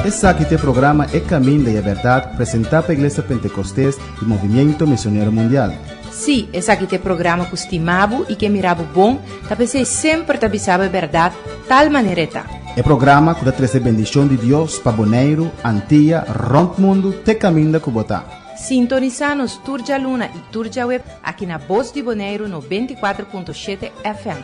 Esaki ta e programa E Caminda y e Berdad presenta pa Iglesia Pentecostes y Movimiento Misionero Mundial. Sí, esaki ta e programa ku stima bo i ke mira bo bon, ta p'esei semper ta bisa bo e bèrdat tal manera e ta. E programa ku ta trese bendishon di Dios pa Boneiru, Antia, rònt mundu te kaminda ku bo ta. Sintonisá nos tur djaluna i tur djaweb aki na Bos di Boneiru 94.7 FM.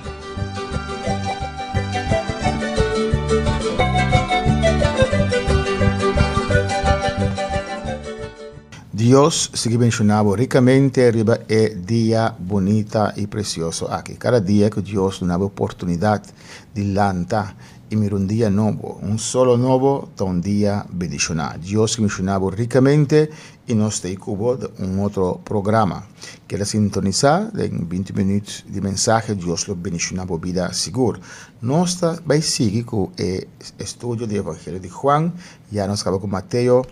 Dios sigui benshoná bo rikamente riba e dia bunita i presioso aki. Kada dia ku Dios duna bo oportunidat di lanta i mira un dia nobo, un solo nobo, ta un dia bendishoná. Dios sigui benshoná bo rikamente i nos ta ei ku bo den un otro programa. Keda sintonisá den binti minüt di mensahe Dios lo bendishoná bo bida sigur. Nos ta bai sigui ku e estudio di Evangelio di Juan. Ya nos kaba ku Mateo.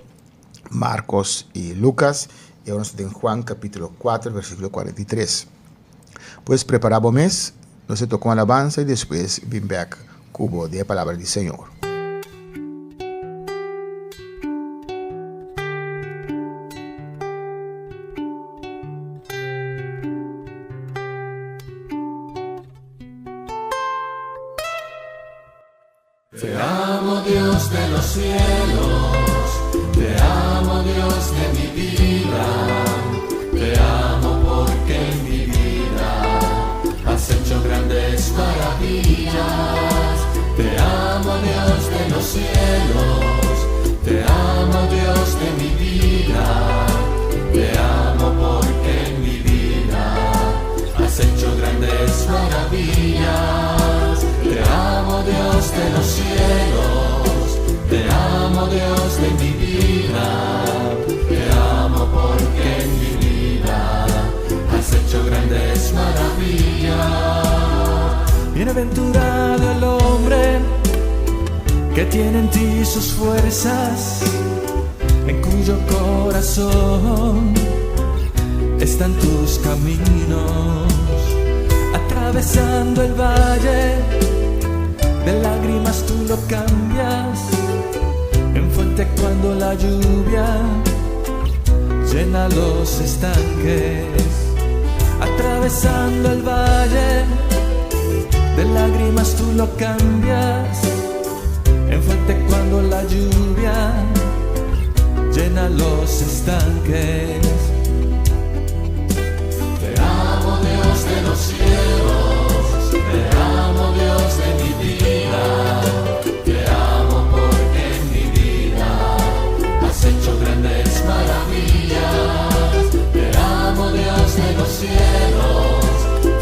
Marcos y Lucas, y ahora nos ta den Juan capítulo 4 versículo 43. Pues prepara bo mes, nos ta toca un alabanza y despues bin bek cu bo den e palabra di Señor. Te amo Dios de los cielos, te amo Dios de mi vida, te amo porque en mi vida has hecho grandes maravillas. Te amo Dios de los cielos, te amo Dios de mi vida, te amo porque en mi vida has hecho grandes maravillas. Te amo Dios de los cielos, te amo Dios de mi vida, te amo porque en mi vida has hecho grandes maravillas. Bienaventurado el hombre que tiene en ti sus fuerzas, en cuyo corazón están tus caminos. Atravesando el valle de lágrimas tú lo cambias en fuente cuando la lluvia llena los estanques. Atravesando el valle de lágrimas tú lo cambias en fuente cuando la lluvia llena los estanques. Te amo Dios de los cielos, te amo Dios de mi vida, te amo porque en mi vida has hecho grandes maravillas. Te amo Dios de los cielos,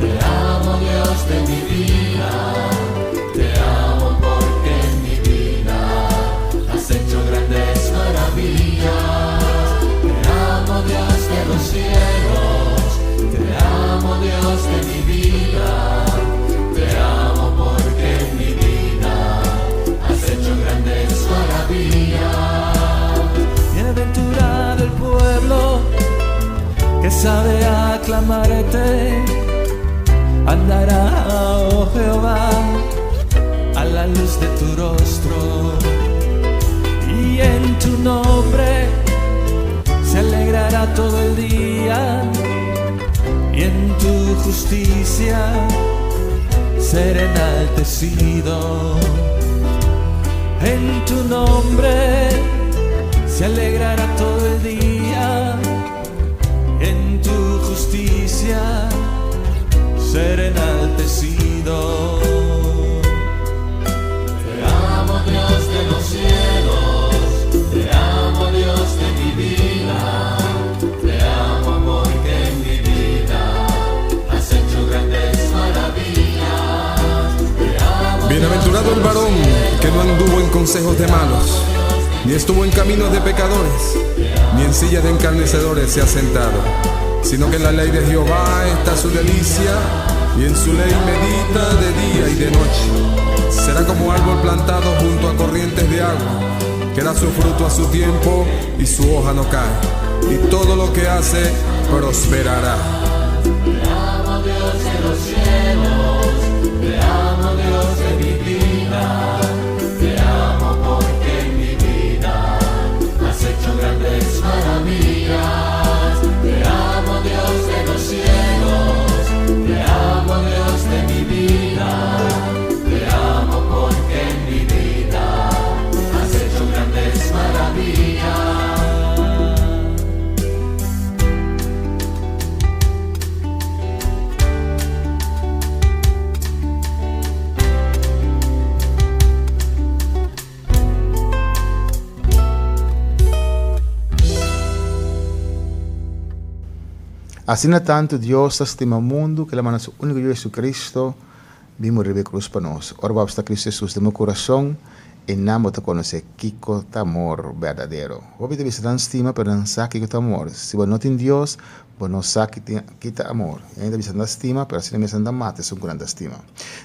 te amo Dios de mi vida, te amo porque en mi vida has hecho grandes maravillas. Te amo Dios de los cielos, te amo Dios de mi vida, te amo porque en mi vida has hecho grandes maravillas. Bienaventurado el pueblo que sabe aclamarte, andará, oh Jehová, a la luz de tu rostro, y en tu nombre se alegrará todo el día, y en tu justicia será enaltecido. En tu nombre se alegrará todo el día, en tu justicia será enaltecido. Te amo Dios de los cielos, te amo Dios de mi vida, te amo porque en mi vida has hecho grandes maravillas. Te amo, Bienaventurado el varón que no anduvo en consejos de malos, ni estuvo en caminos de pecadores, ni en silla de encarnecedores se ha sentado, sino que en la ley de Jehová está su delicia, y en su ley medita de día y de noche. Será como árbol plantado junto a corrientes de agua, que da su fruto a su tiempo y su hoja no cae, y todo lo que hace prosperará. Te amo Dios de los cielos, te amo Dios de mi vida, Asina tantu Dios ta stima mundu ku el a manda su úniko Yu Jesucristo bin muri riba e krus pa nos. Ora bo apsta Cristo Jesus den bo kurason, einan bo ta konosé kiko ta amor berdadero. Hopi ta bisa nan stima pero nan sa kiko ta amor. Si bo no tin Dios, bo no sa ki ta amor. Hende ta bisa nan ta stima pero asina mes nan ta mata esun ku nan ta stima.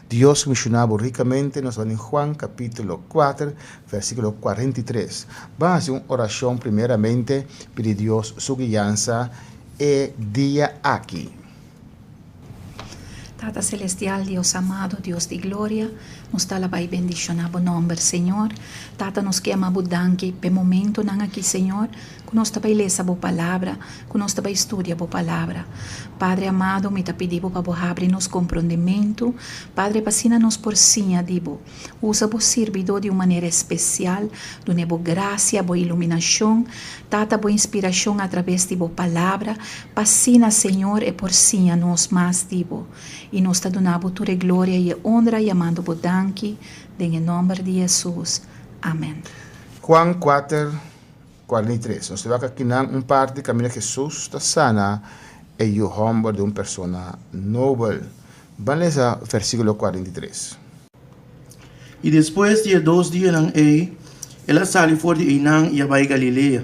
Dios menshoná bo rikamente nos bai den Juan kapítulo kuater versíkulo 43. Ban hasi un orashon primeramente pidi Dios su guiansa e dia aki. Tata Celestial, Dios amado, Dios di gloria, nos ta alabá i bendishoná Bo nòmber, Señor. Tata, nos ke ama Bo danki p'e momentonan aki, Señor, ku nos ta bai lesa Bo Palabra, ku nos ta bai studia Bo Palabra. Padre amado, mi ta pidi Bo pa Bo habri nos komprondementu, Padre, pa asina nos por siña di Bo. Usa Bo sirbidó di un manera espesial, dun'é Bo grasia, Bo iluminashon, Tata, Bo inspirashon atraves di Bo Palabra, pa asina, Señor, e por siña nos mas di Bo. I nos ta duna Bo tur e gloria i e onra, yamando Bo danki, den e nòmber di Hesus. Amèn. Juan kuater, 43. Nos ta wak akinan un parti kaminda Hesus ta sana e yu hòmber di un persona nobel. Ban lesa versíkulo 43. I despues di e dos dianan ei, el a sali for di einan i a bai Galilea.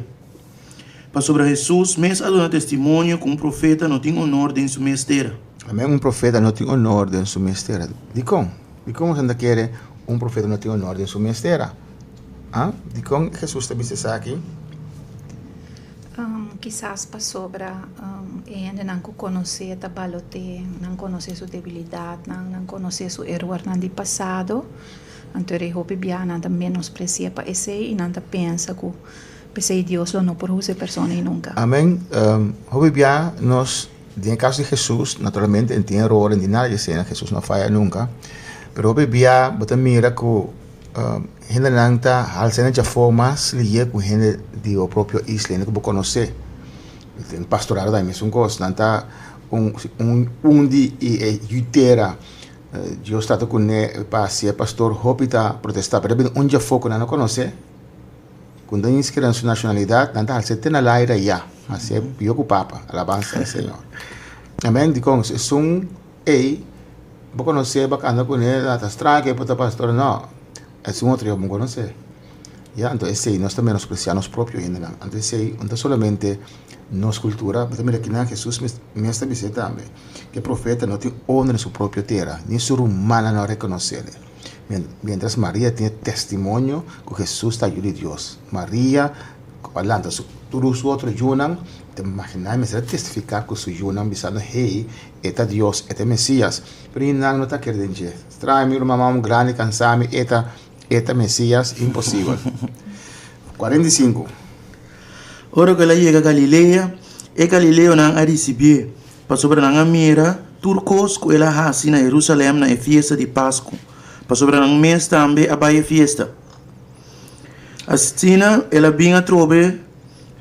Pasobra Hesus mes a duna testimonio ku un profeta no tin onor den su mes tera. Amen, un profeta no tin onor den su mes tera. Dikon? Dikon boso ta kere un profeta no tin onor den su mes tera? Ah, dikon Hesus ta bisa esaki? Kisas pasobra e hendenan ku konosé ta balot'é, nan konosé su debilidatnan, nan konosé su erornan di pasado, anto e hopi bia nan ta menospresi'é pa esei i nan ta pensa ku p'esei Dios lo no por usa e persona ei nunka. Amen. Hopi bia nos, den e kaso di Hesus, naturalmente e tin eror, e tin nada di esei, Hesus no faya nunka, pero hopi bia bo ta mira ku Hendenan ta halsa hende djafó mas lihé ku hende di bo propio isla, hende ku bo konosé. Den pastorado tambe mesun kos, nan ta un un di e yu tera, Dios trata kuné pa hasié pastor, hopi ta protestá, pero ta bini un djafó ku nan no konosé, ku no ta inskribí su nashonalidat, nan ta hals'é te na laira ya, hasié pió ku papa, alabansa al Señor. Amèn, dikon? Esun Ey, bo conoce, bo canta cune, ta straño que bo ta pastor, no, es un otro bo conoce. Ya, anto esey nos ta menosprecia nos propio hendenan. Anto esey no ta solamente nos cultura, bo ta mira kinan Jesus mes ta bisa tambe, ke profeta no tin honra den su propio tera, ni su rumannan no a reconocele. Mientras Maria tin e testimonio cu Jesus ta Yu di Dios. Maria cu a lanta su tur su otro yunan, ta imagina mester a testifica cu su yunan bisando, hey, E ta Dios, e ta e Mesías. Pero i nan no ta kere den dje. Straño mi ruman mamu grandi kansa mi e ta e ta Mesías? Imposibel. 45. Ora ku el a yega Galilea, e galileonan a risibié, pasobra nan a mira tur kos ku el a hasi na Herusalèm na e fiesta di Pasku, pasobra nan mes tambe a bai e fiesta. Asina el a bin atrobe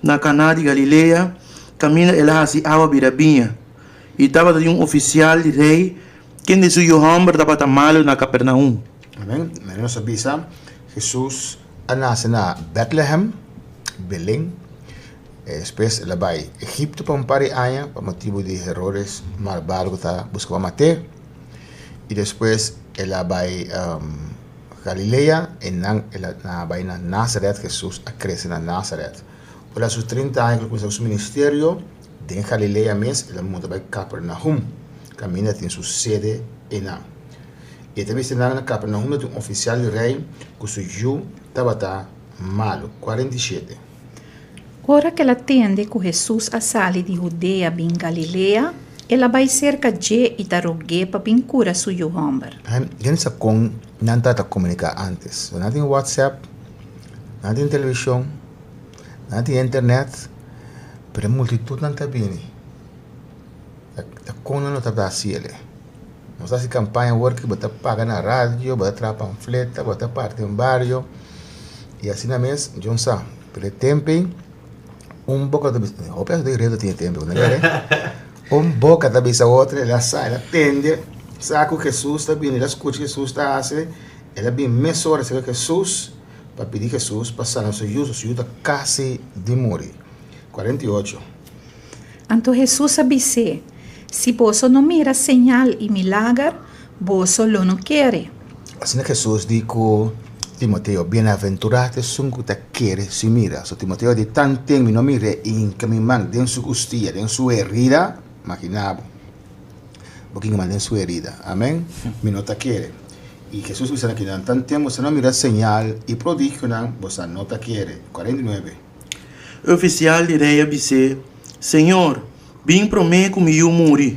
na Kaná di Galilea, kaminda el a hasi awa bira biña. I tabata tin un ofisial di rei kende su yu hòmber tabata malu na Kapernaum. Amen. Manera nos a bisa, Hesus a nase na Bètlehèm, Belen. Despues el a bai Egipto pa un par di aña pa motibu di Herodes malbado ku ta buska pa mat'é. I despues el a bai Galilea, einan el a bai na Nazaret. Hesus a krese na Nazaret. Ora su 30 aña ku el kuminsá ku su ministerio, Den Galilea mes el a muda bai Kapernahum, kaminda tin su sede einan. E ta bisti nan na Kapernahum ta tin un ofisial di rei ku su yu tabata malu. 47. Ora ku el a tende ku Hesus a sali di Hudea bin Galilea, el a bai serka dje i ta rog'é pa bin kura su yu hòmber. Hende sa kon nan tabata komuniká ántes. Nan tin whatsapp, nan tin televishon, Nan tin internet, pero e multitudnan ta bini. Ta kon nan lo ta hasi el. Nos ta hasi kampaña awor ki bo ta paga na radio, bo ta traha pamfleta, bo ta parti den bario. I asina mes, Dios sa. Pero e tempu ei, un boka ta bisa, hopi hende den redo tin e tempu, no kere? Un boka ta bisa otro, el a sa, el a tende, sa ku Hesus ta bini, el a skucha Hesus ta hasi, el a bini mesora serka Hesus. Pa pidi Hesus pa sana su yu, su yu ta kasi di muri. 48. Anto Hesus a bis'é, Si boso no mira señal i milager, boso lo no kere. Asina Hesus di ku Timoteo, Bienaventurá ta esun ku ta kere sin mira. So Timoteo di, Tanten mi no mir'é i hinka mi man den su kustia, den su herida, maginá bo, bo kinga man den su herida. Amèn. Mi no ta kere. I Hesus bisa nan kinan, Tanten boso no mira señal i prodigionan, boso no ta kere. 49. E ofisial di rei a bis'é, Señor, bin promé ku mi yu muri.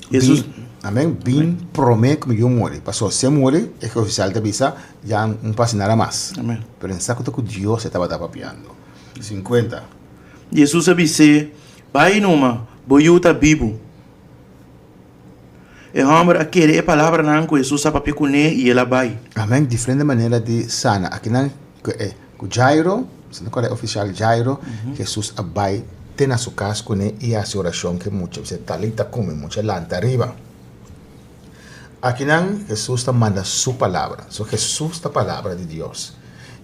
Hesus. Amèn. Bin promé ku mi yu muri. Pasobra si e muri, e ofisial ta bisa, ya no pasa nada mas. Amèn. Pero nan sa ku ta ku Dios e tabata papiando. 50. Hesus a bis'é, Bai numa, bo yu ta bibu. E hòmber a kere e palabranan ku Hesus a papia kuné i el a bai. Amèn. Diferente manera di sana. Akinan ku e ku Jairo, si no kòrda e ofisial Jairo, Hesus a bai te na su kas kuné i hasi orashon ku e mucha. Bisé, Talita kumi, mucha lanta riba. Akinan Hesus ta manda su palabra. So Hesus ta palabra di Dios.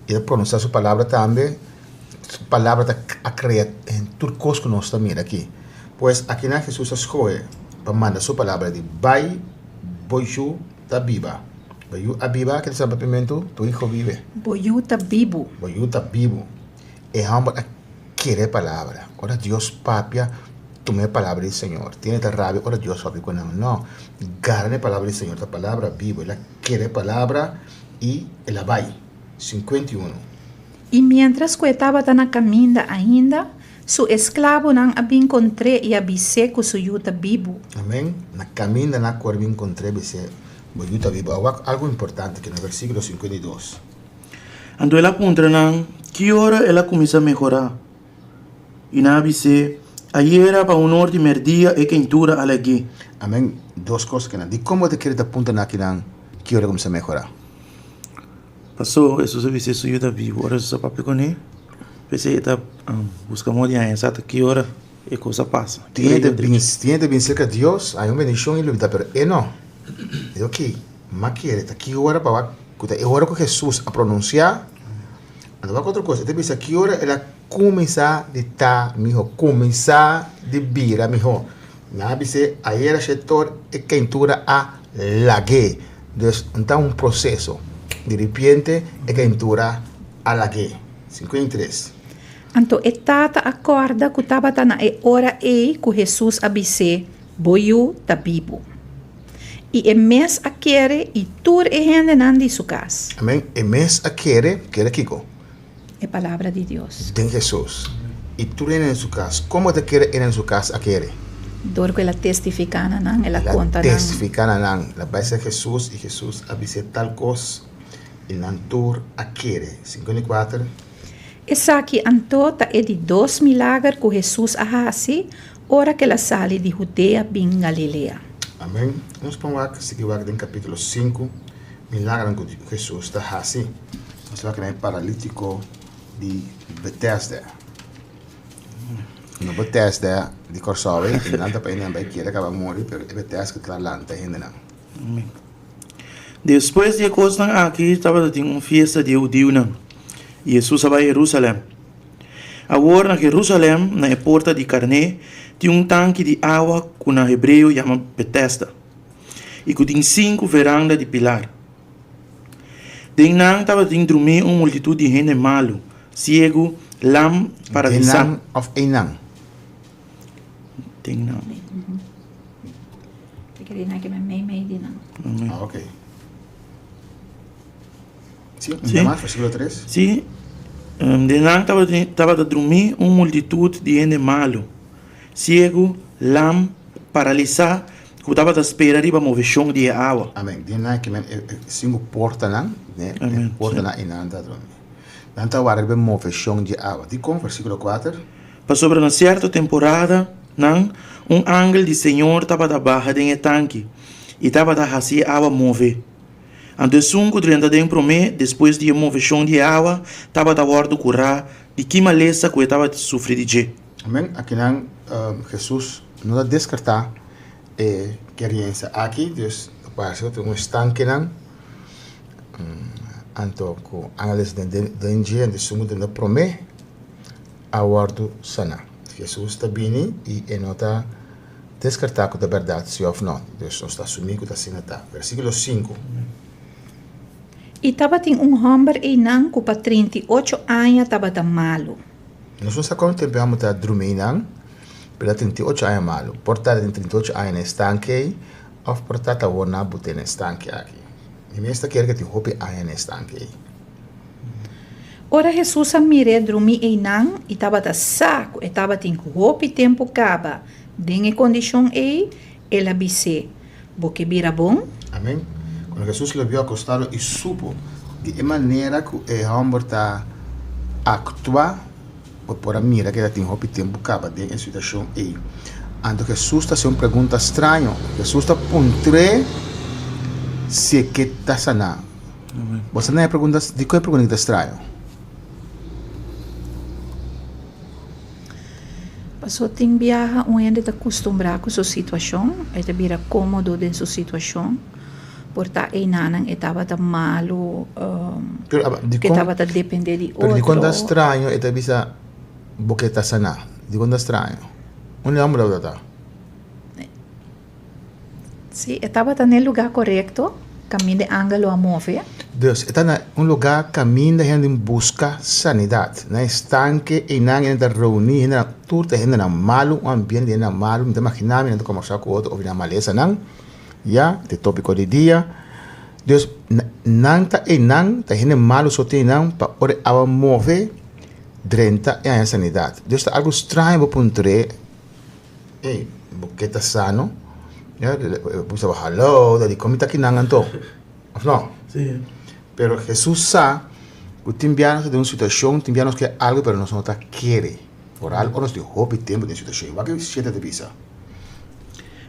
I ta pronunsiá su palabra tambe. Su palabra ta a krea tur kos ku nos ta mira aki. Pues akinan Hesus a skohe pa manda su palabra di bai bo yu ta biba. Bo yu a biba, ke ta sa papiamentu? Tu hijo vive. Bo yu ta bibu. Bo yu ta bibu. E hòmber a kere e palabra. Ora Dios papia, tuma e palabra di Señor. Tiene ta rabia ora Dios papia ku nan. No, gara na e palabra di Señor, ta palabra bibu. El a kere e palabra i el a bai. 51. I miéntras ku e tabata na kaminda ainda, su esklabonan a bin kontr'é i a bis'é ku su yu ta bibu. Amén. Na kaminda nan a kore bin kontr'é bis'é, Bo yu ta bibu. Awor algu importante aki na versíkulo 52. Anto el a puntra nan, Ki ora el a kuminsá mehorá? I nan a bis'é, Ayera pa un or di mèrdia e keintura a lag'é. Amén. Dos kos akinan. Dikon bo ta kere ta puntra nan akinan ki ora e kuminsá mehorá? Pasó Hesus a bis'é su yu ta bibu. Ora Hesus a papia kuné, p'esei e ta buska moda di haña sa ta ki ora e kos a pasa. Tiene ta bin, tiene ta bin serka Dios, haña un bendishon i lubidá, pero e no. E di, Oké, m'a kere ta ki ora pa wak ku ta e ora ku Hesus a pronunsiá. Anto wak otro kos, e ta bisa ki ora el a kuminsá di ta mihó, kuminsá di bira mihó. Nan a bis'é, Ayera shetor e keintura a lag'é. Dus un ta un proseso. Di ripiente e keintura a lag'é. 53. Anto e tata a kòrda ku tabata na e ora ei ku Hesus a bis'é, Bo yu ta bibu. I e mes a kere i tur e hendenan di su kas. Amen. E mes a kere, kere kiko? E palabra di Dios. Den Hesus. I tur hende den su kas. Komo ta kere hende den su kas a kere? Dor ku el a testifiká na nan, el a konta nan. El a testifiká na nan. El a bai serka Hesus i Hesus a bis'é tal kos i nan tur a kere. 54. Esaki anto ta e di dos milager ku Hesus a hasi ora ku el a sali di Hudea bin Galilea. Amen. Nos por wak sigui wak den kapítulo 5 milagernan ku Hesus ta hasi. Nos wak na e paralítiko di Betesda. No Betesda di Kòrsou ei, ku nan ta pa hende bai kere kaba muri, pero e Betesda ku ta lanta hendenan. Despues di e kosnan aki tabata tin un fiesta di e hudiunan, i Hesus a bai Herusalèm. Awor na Herusalèm, na e porta di Karné, tin un tanki di awa ku na hebreo yama Betesda, i ku tin sinku veranda di pilar. Den nan tabatin drumí un multitut di hende malu, siegu, lam, paralisá. Den nan òf einan? Den nan. Ah, ok. Sí, un mas, versíkulo 3. Sí, den nan tabatin, tabata drumí un multitut di hende malu, siegu, lam, paralisá, ku tabata spera riba moveshon di e awa. Amen. Den nan ke men e sinku portanan, ne, e portanan ei nan ta drumi. Nan ta warda riba e moveshon di e awa. Dikon? Versíkulo kuater. Pasobra na sierto temporada nan, un angel di Señor tabata baha den e tanki i tabata hasi e awa move. Anto esun ku drenta den promé despues di e moveshon di e awa tabata wòrdu kurá di ki malesa ku e tabata sufri di dje. Amen. Akinan Hesus no ta deskartá e keriensa aki, dus ta parse ku tin un estankenan anto ku ángeles den dje, anto esun ku drenta promé a wòrdu saná. Hesus ta bini i e no ta deskartá ku ta bèrdat si òf nò. Dus nos ta asumí ku ta asina ta. Versíkulo 5. I tabatin un hòmber einan ku pa 38 aña tabata malu. Nos no sa kuantu tempu e hòmber ta drumi einan, pero ta 38 aña malu. Por ta den 38 aña na e stanki ei, òf por ta ta awor nan a bot'é na e stanki aki. Mi mes ta kere ku tin hopi aña na e stanki ei. Ora Hesus a mir'é drumí einan i tabata sa ku e tabatin hopi tempu kaba den e kondishon ei, el a bis'é, Bo ke bira bon? Amén. Cuando Jesús lo vio acostado y supo di e manera cu e homber ta actua, bo por a mira cu e ta tin hopi tempu caba den e situacion ey. Anto Jesús ta haci un pregunta straño. Jesús ta puntr'é si e ke ta saná. Bo sa na e pregunta, dikon e pregunta aki ta straño? Paso tin biaha un hende ta kustumbrá ku su situashon, e ta bira kómodo den su situashon. Por ta einanan e tabata malu, ke tabata dependé di otro. Pero dikon ta straño e ta bisa bo ke ta saná? Dikon ta straño? Unda e hòmber tabata ta? Sí, e tabata n'e lugá korekto kaminda e angel lo a move. Dus, e ta na un lugá kaminda hende tin buska sanidat. Na e stanke einan hende ta reuní, hendenan tur ta hendenan malu, un ambiente di hendenan malu. Mi ta imaginá mi nan ta kòmbersá ku otro over di nan malesanan. Ya, ta e tópiko di dia. Dus, nan ta einan, ta hende malu so tin einan pa ora e awa move, drenta i haña sanidat. Dus ta algu straño bo puntr'é. Ey, bo ke ta sano? Ya, bo bisa bo, hallo, da di kon mi ta kinan anto? Of no? Sí. Pero Hesus sa ku tin bia nos ta den un situashon, tin bia nos ke algu pero nos no ta kere. Foral ora nos tin hopi tempu den situashon. Wak e shete ta bisa.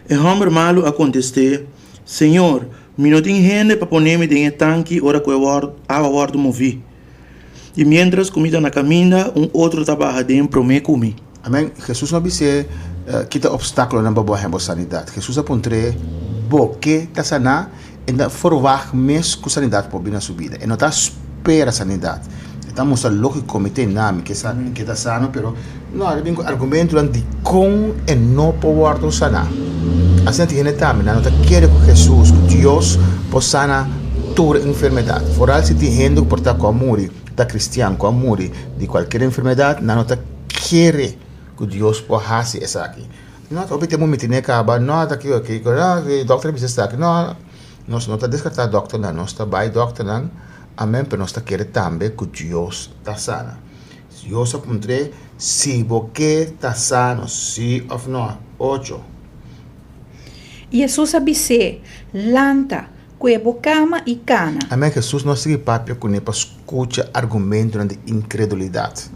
E hòmber malu a kontest'é, Señor, mi no tin hende pa pone mi den e tanki ora ku e awa wòrdu moví. I miéntras ku mi ta na kaminda, un otro ta baha den promé ku mi. Amèn. Hesus no a bis'é, Kita opstákulonan pa bo haña bo sanidat. Hesus a puntr'é, Bo ke ta saná? E ta ferwagt mes ku sanidat por bini na su bida. E no ta spera sanidat. E ta mustra lógiko, Mi ta einá, mi ke sa, mi ke ta sano, pero no, e ta bin ku argumentonan dikon e no por wòrdu saná. Asina tin hende tambe, nan no ta kere ku Hesus, ku Dios por sana tur enfermedat. Foral si tin hende ku por ta ku a muri, ta kristian ku a muri di kualkier enfermedat, nan no ta kere ku Dios por hasi esaki. No, hopi tempu mi tene kaba, no ta kiko kiko, no e dòkter a bisa esaki, no. Nos no ta deskartá dòkternan, nos ta bai dòkternan, amen, pero nos ta kere tambe ku Dios ta sana. Dios a puntr'é, Si bo ke ta sano, sí òf nò? Ocho. Hesus a bis'é, Lanta, kue bo kama i kana. Amen, Hesus no a sigui papia kuné pa skucha argumentonan di inkredulidat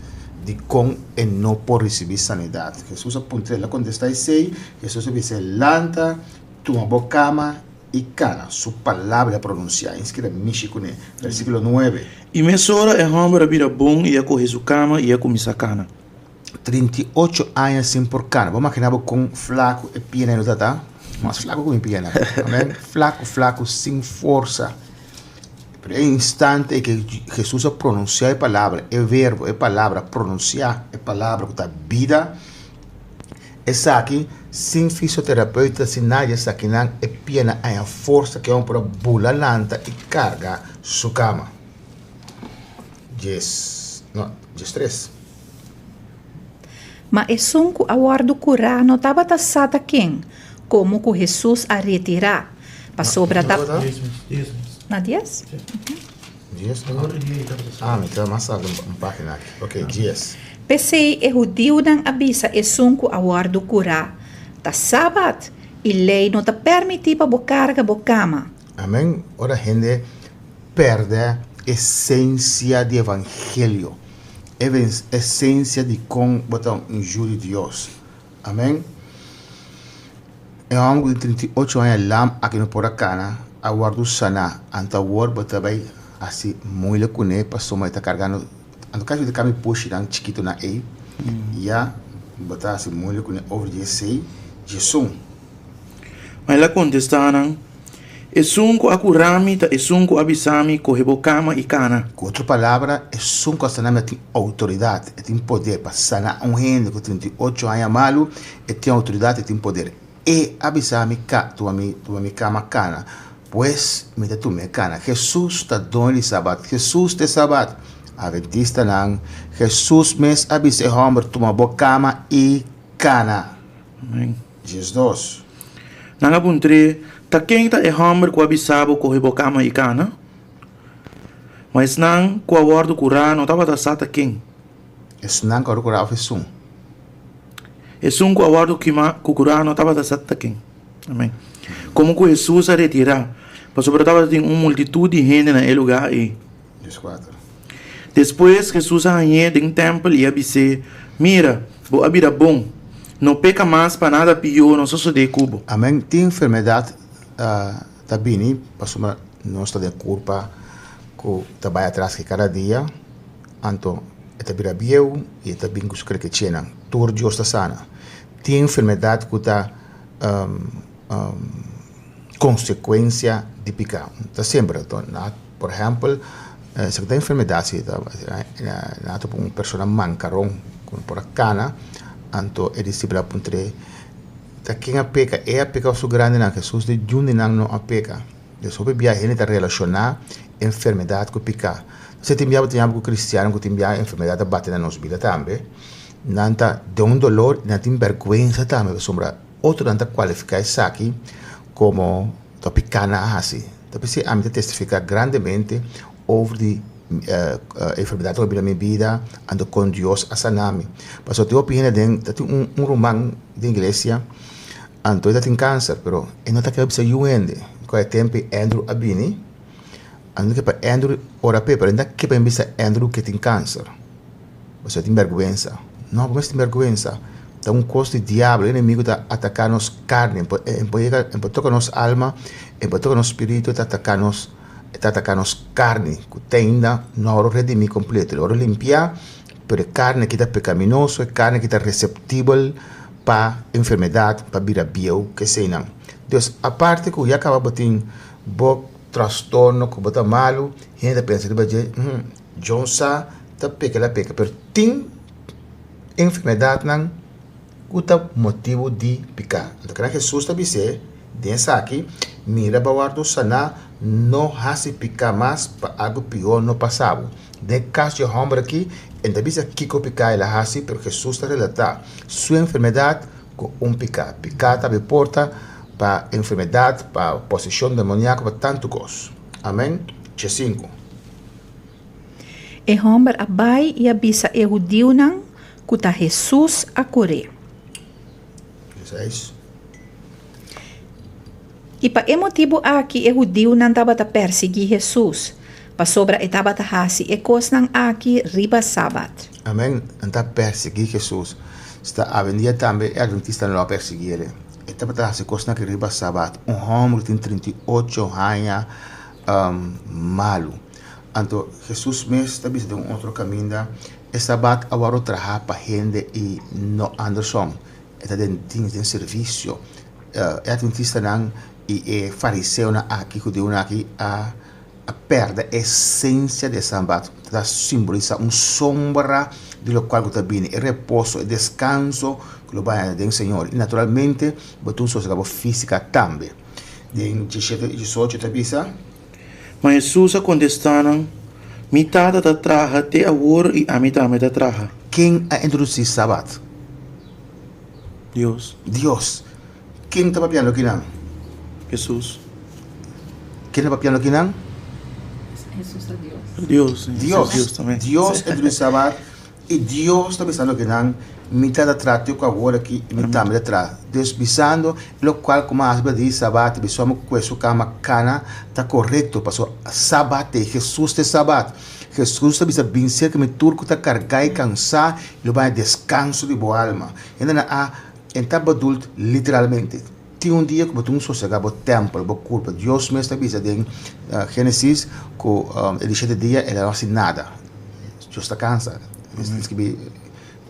dikon e no por risibí sanidat. Hesus a puntr'é, el a kontestá esei. Hesus a bis'é, Lanta, tuma bo kama i kana. Su palabra el a pronunsiá, inskira mishi kuné. Versíkulo nuebe. I mesora e hòmber a bira bon i a kohe su kama i a kuminsá kana. 38 aña sin por kana. Bo imaginá bo kon flaku e piena lo ta ta? Mas flaku ku mi piena. Amèn. Flaku, flaku, sin forsa. Pero e instante ke Hesus a pronunsiá e palabra, e verbo, e palabra, pronunsiá e palabra ku ta bida, Esaki sin fisioterapeuta sin nadie esakinan e piena haña forsa ke homber por a bula lanta i karga su kama. Djes, no, 13. Ma esun ku a wòrdu kurá no tabata sa ta ken, komo ku Hesus a retirá, pasobra ta. Na dies? Dies no? Ah, mi ta mas alto un página aki. Ok, dies. P'esei e hudiunan a bisa esun ku a wòrdu kurá, Ta sabat, i lei no ta pèrmití pa bo karga bo kama. Amen. Ora hende pèrdè esensia di evangelio, e esensia di kon bo ta un yu di Dios. Amen. E hòmber ku tin 38 aña lam aki no por a kana, a wòrdu saná. Anto awor bo ta bai hasi moeilijk kuné pasobra e ta kargando, anto kasi bo ta kambia pushinan chikitonan ei, ya bo ta hasi moeilijk kuné over di esei djesun. Ma el a kontestá nan, Esun ku a kura mi ta esun ku a bisa mi, Kohe bo kama i kana. Ku otro palabra, esun ku a sana mi a tin outoridat, e tin poder pa sana un hende ku 38 aña malu, e tin outoridat, e tin poder. E a bisa mi ka, tuma mi, tuma mi kama kana. Pues, mi ta tuma e kana. Hesus ta doño di Sabat. Hesus ta e Sabat. Adventistanan, Hesus mes a bisa e hòmber, Tuma bo kama i kana. Amén. 12. Nan a puntr'é, Ta ken ta e hòmber ku a bisa bo kohe bo kama i kana? Ma esnan ku a wòrdu kurá no tabata sa ta ken. Esnan ku a wòrdu kurá òf esun? Esun ku a wòrdu kimá ku kurá no tabata sa ta ken. Amén. Komo ku Hesus a retirá, pasobra tabatin un multitut di hende na e lugá ei. 14. Despues Hesus a hañ'é den tèmpel i a bis'é, Mira, bo a bira bon. No peka mas pa nada pió no sosodé ku bo. Amén. Tin enfermedat ta bini pasobra nos ta den kurpa ku ta bai atras ki kada dia, anto e ta bira bieu i e ta bin ku su krekechenan. Tur Dios ta sana. Tin enfermedat ku ta konsekuensia di piká. Ta semper, por ehèmpel, esaki ta enfermedat si ta na ta un persona mankaron ku no por a kana, anto e disipel a puntr'é, ta ken a peka? E a peka òf su grandinan? Hesus di, Niun di nan no a peka. Des hopi bia hende ta relashoná enfermedat ku piká. Esei tin bia bo ta yama ku kristiano ku tin bia enfermedat ta bati na nos bida tambe. Nan ta den un dolor i nan tin bèrgwensa tambe pasobra otronan ta kualifiká esaki komo ta piká nan a hasi. Ta p'esei ami ta testifiká grandemente over di enfermedat ku a bira mi bida anto kon Dios a sana mi. Pasobra tin hopi hende den ta tin un ruman den iglesia anto e ta tin kanser pero e no ta kere bisa yu hende. Ku e tempu Andrew a bini anto ke pa Andrew ora p'e pero e no ta ke pa bisa Andrew ke tin kanser. Pasobra e tin bèrgwensa. No, bo mester tin bèrgwensa. Ta un kos di diablo. E enemigu ta ataká nos karni. E por yega, e por toka nos alma, e por toka nos spiritu, e ta ataká nos, e ta ataká nos karni ku te ainda no a wòrdu redimí kompleto. El a wòrdu limpiá, pero e karni aki ta pekaminoso, e karni aki ta reseptibel pa enfermedat, pa bira bieu, keseinan. Dus, aparte ku ya kaba bo tin bo trastorno ku bo ta malu, hende ta pensa riba dje, John sa ta peka la peka pero tin enfermedadnan ku ta motibu di pika. Anto kende Hesus ta bis'é den esaki, Mira bo a wòrdu saná, no hasi pika mas pa algu pió no pasa bo. Den e kas di e hòmber aki e no ta bisa kiko pika el a hasi pero Hesus ta relatá su enfermedat ku un pika. Pika ta abri porta pa enfermedat, pa poseshon demoniako, pa tantu kos. Amèn. 5. E hòmber a bai i a bisa e hudiunan ku ta Hesus a kur'é. I pa e motibu aki e hudiunan tabata persiguí Hesus, pasobra e tabata hasi e kosnan aki riba sabat. Amèn. Nan ta persiguí Hesus. Sta awendia tambe e adventistanan lo a persiguí el. E tabata hasi kosnan aki riba sabat. Un hòmber ku tin 38 aña malu. Anto Hesus mes ta bisa den un otro kaminda, E sabat a wòrdu trahá pa hende i no anderson. E ta den dins, den servisio. E atventistanan i e fariseonan aki, hudiunan aki, a a pèrdè e esensia di e sabat ku ta simbolisá un sombra di lokual ku ta bini, e reposo, e deskanso ku lo bai den Señor. I naturalmente bo tin un sosegá bo físika tambe. Den diesshete i diesocho ta bisa. Ma Hesus a kontestá nan, Mi Tata ta traha te awor i ami tambe ta traha. Ken a introdusí Sabat? Dios. Dios. Ken ta papiando kinan? Hesus. Ken ta papiando kinan? Hesus ta Dios. Dios. Dios. Dios tambe. Dios a introdusí Sabat. I Dios ta bisando ke nan, Mi ta ta traha te ku awor aki, i mi tambe ta traha. Dios bisando, E lokual ku mi a hasi pa di Sabat, bisua mi ku su kama kana, ta korekto, pasobra Sabat t'ei, Hesus t'e Sabat. Hesus ta bisa, Bin serka mi tur ku ta kargá i kansá, i lo baña deskanso di bo alma. Hendenan a entra badult literalmente. Tin un dia ku bo tin un sosegá bo tèmpel, bo kurpa. Dios mes ta bisa den Génesis ku e di shete dia el a no hasi nada. Dios ta kansa, skibi,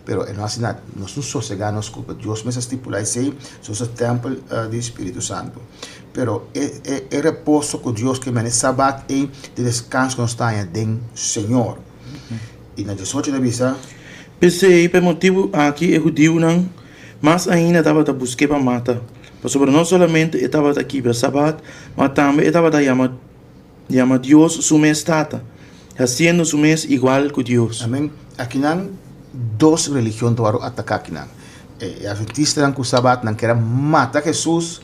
pero e no hasi nada. Nos tin sosegá nos kurpa. Dios mes a stipulá esei, so nos ta tèmpel di Spiritu Santu. Pero e e e reposo ku Dios ke mende, e sabat ei di deskanso ku nos ta haña den Señor. I na 18 ta bisa. P'esei, pa e motibu aki e hudiunan mas ainda tabata busk'é pa mata, pasobra no solamente e tabata kibra sabat, ma tambe e tabata yama yama Dios su mes Tata, hasiendo su mes igual ku Dios. Amen. Akinan dos religion ta wòrdu ataká akinan. E adventistanan ku sabat nan kere mata Hesus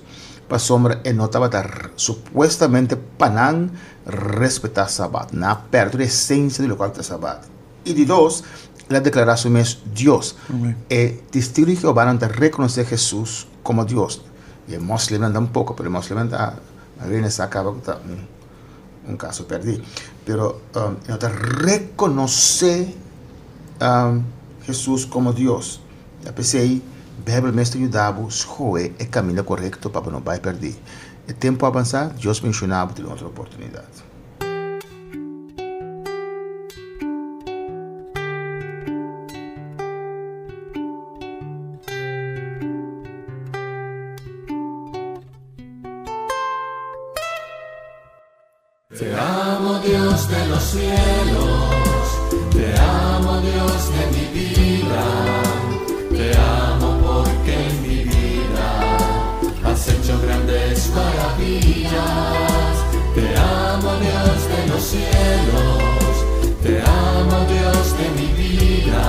pasobra e no tabata supuestamente pa nan respetá sabat. Nan a pèrdè tur e esensia di lokual ta sabat. I di dos, el a deklará su mes Dios. E Testigu di Jehovanan ta rekonosé Hesus komo Dios. I e moslimnan tampoko, pero e moslimnan ta mayoria sa kaba ku ta un kaso pèrdí. Pero e no ta rekonosé Hesus komo Dios. Ta p'esei Beibel mes ta yuda bo skohe e kaminda korekto pa bo no bai pèrdí. E tempu a avansá, Dios menshoná bo tin otro oportunidat. Te amo Dios de los cielos, te amo Dios de mi vida, te amo porque en mi vida has hecho grandes maravillas. Te amo Dios de los cielos, te amo Dios de mi vida,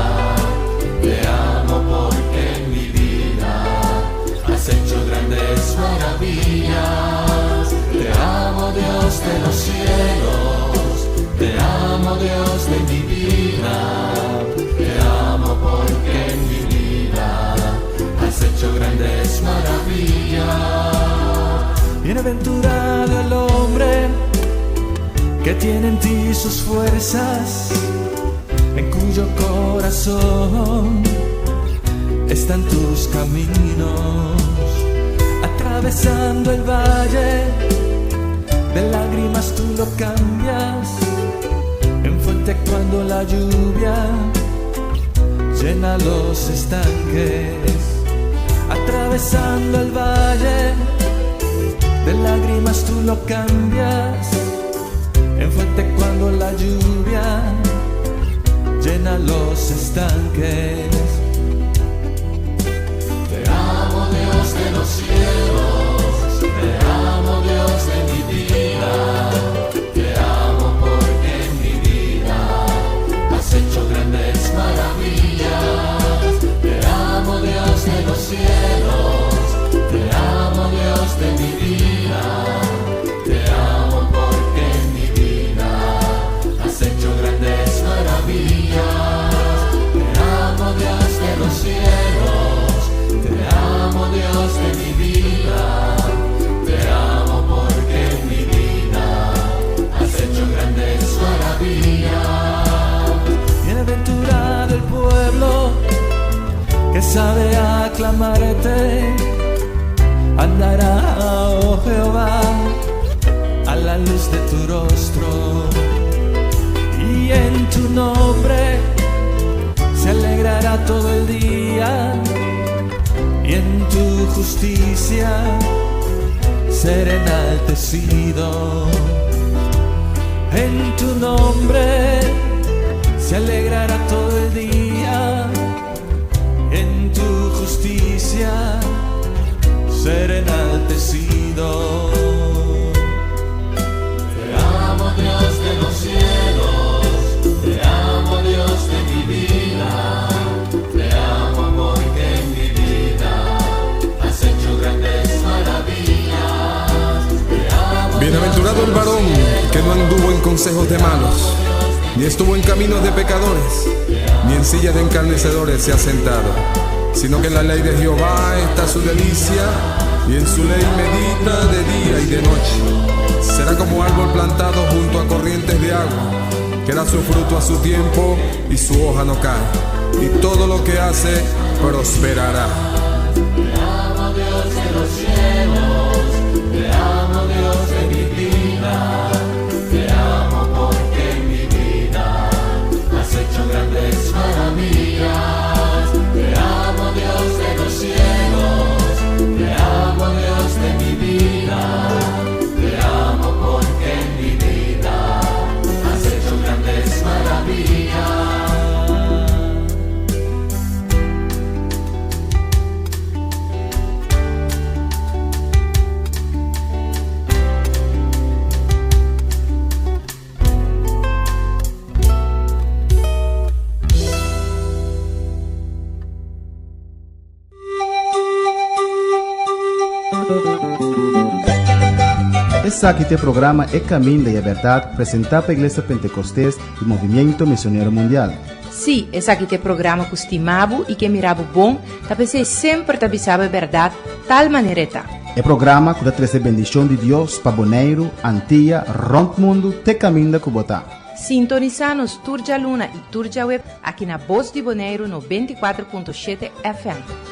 te amo porque en mi vida has hecho grandes maravillas. Te amo Dios de los cielos, te amo Dios de mi vida, te amo porque en mi vida has hecho grandes maravillas. Bienaventurado el hombre que tiene en ti sus fuerzas, en cuyo corazón están tus caminos. Atravesando el valle de lágrimas tú lo cambias en fuente cuando la lluvia llena los estanques. Atravesando el valle de lágrimas tú lo cambias en fuente cuando la lluvia llena los estanques. Te amo Dios de los cielos, te amo Dios de mi vida, te amo porque en mi vida has hecho grandes maravillas. Te amo Dios de los cielos, te amo Dios de mi vida, te amo porque en mi vida has hecho grandes maravillas. Te amo Dios de los cielos, te amo Dios de mi vida, te amo porque en mi vida has hecho grandes maravillas. Bienaventurado el pueblo que sabe aclamarte, andará, oh Jehová, a la luz de tu rostro, y en tu nombre se alegrará todo el día, y en tu justicia será enaltecido. En tu nombre se alegrará todo el día, en tu justicia será enaltecido. Te amo Dios de los cielos, te amo Dios de mi vida, te amo porque en mi vida has hecho grandes maravillas. Te amo, Bienaventurado el varón que no anduvo en consejos de malos, ni estuvo en caminos de pecadores, ni en silla de encarnecedores se ha sentado, sino que en la ley de Jehová está su delicia, y en su ley medita de día y de noche. Será como árbol plantado junto a corrientes de agua, que da su fruto a su tiempo y su hoja no cae, y todo lo que hace prosperará. Te amo Dios de los cielos, te amo Dios de mi vida, te amo porque en mi vida has hecho grandes maravillas. Te amo Dios de los cielos, te amo Dios de mi vida. Esaki ta e programa E Caminda y e Berdad presenta pa Iglesia Pentecostes y Movimiento Misionero Mundial. Sí, esaki ta e programa ku stima bo i ke mira bo bon, ta p'esei semper ta bisa bo e bèrdat tal manera e ta. E programa ku ta trese bendishon di Dios pa Boneiru, Antia, rònt mundu te kaminda ku bo ta. Sintonisá nos tur djaluna i tur djaweb aki na Bos di Boneiru 94.7 FM.